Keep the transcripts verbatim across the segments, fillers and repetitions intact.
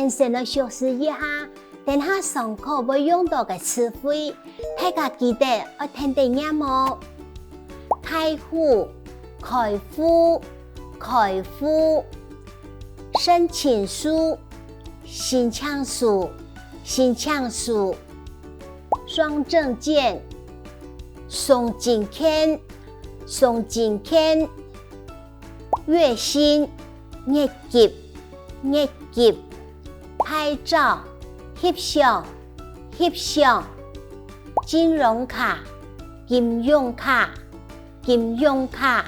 先來熟識一下，等下上課會用到个詞彙，大家記得愛跈等唸哦。開戶、開戶、開戶。申請書、申請書、申請書。雙證件、雙證件、雙證件。 月薪、月給、月給。拍照、翕相、翕相。金融卡、金融卡、金融卡。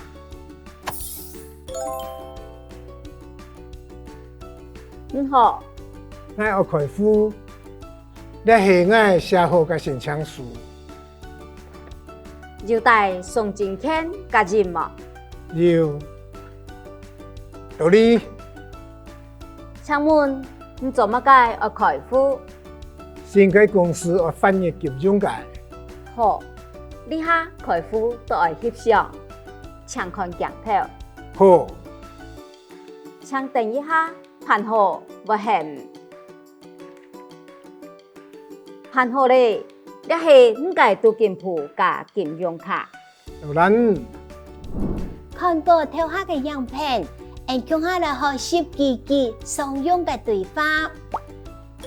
你好，𠊎愛開戶，這係𠊎寫好个申請書。 有帶雙證件个印無？有。到這。請問，你做麼个愛開戶？新个公司愛辦理金融个。好，這下開戶都愛翕相，請看鏡頭。好。請等一下，辦好會喊。 辦好咧，這係你个儲金簿加金融卡。有啦。看過頭下个影片，𠊎共下來學習幾句常用个對話。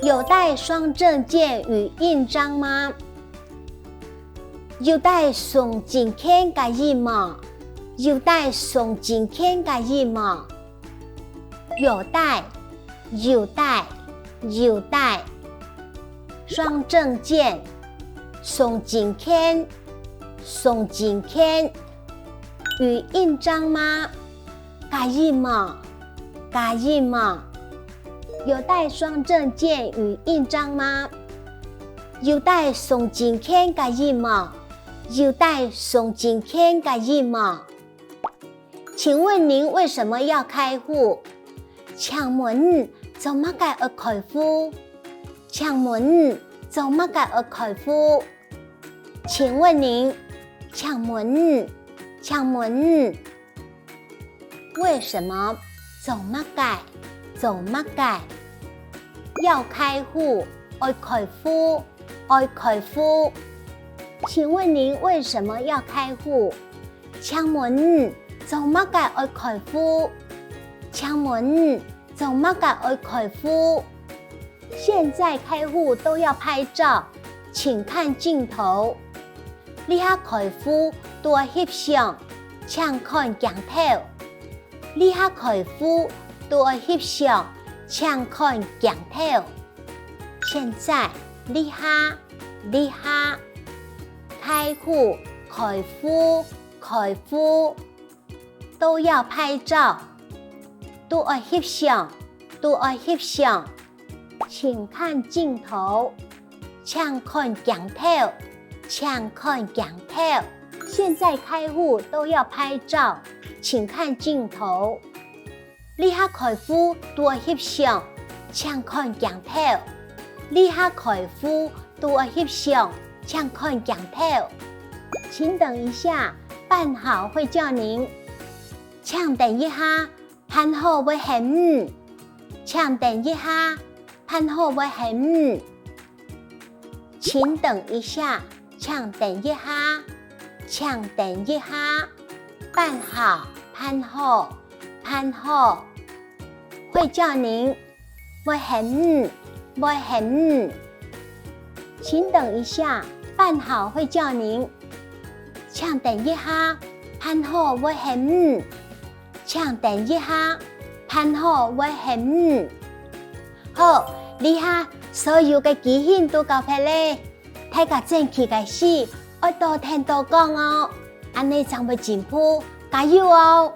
有帶雙證件與印章嗎？有帶雙證件个印無？有帶雙證件个印無？ 有帶，有帶，有帶。雙證件，雙證件，雙證件。與印章嗎？个印無？个印無？有帶雙證件與印章嗎？有帶雙證件个印無？有帶雙證件个印無？ 請問您為什麼要開戶？請問你做麼个愛開戶？請問你做麼个愛開戶？請問您，請問你，請問你。為什麼？做麼个？做麼个？要開戶，愛開戶，愛開戶。請問您為什麼要開戶？ 請問你做麼个愛開戶？請問你做麼个愛開戶？現在開戶都要拍照，請看鏡頭。這下開戶都愛翕相，請看鏡頭。這下開戶都愛翕相，請看鏡頭。現在，這下，這下。開戶，開戶， 開戶，都要拍照，都愛翕相，都愛翕相。請看鏡頭，請看鏡頭，請看鏡頭。現在開戶都要拍照，請看鏡頭。 這下開戶都愛翕相，請看鏡頭。這下開戶都愛翕相，請看鏡頭。請等一下，辦好會叫您。請等一下，辦好會喊你。請等一下， 辦好會喊你。請等一下，請等一下，請等一下。辦好，辦好，辦好。會叫您，會喊你，會喊你。請等一下，辦好會叫您。請等一下，辦好會喊你。 請等一下，辦好會喊你。好，這下所有个句型都教忒咧，大家轉去个時，愛多聽多講哦，恁呢正會進步，加油哦！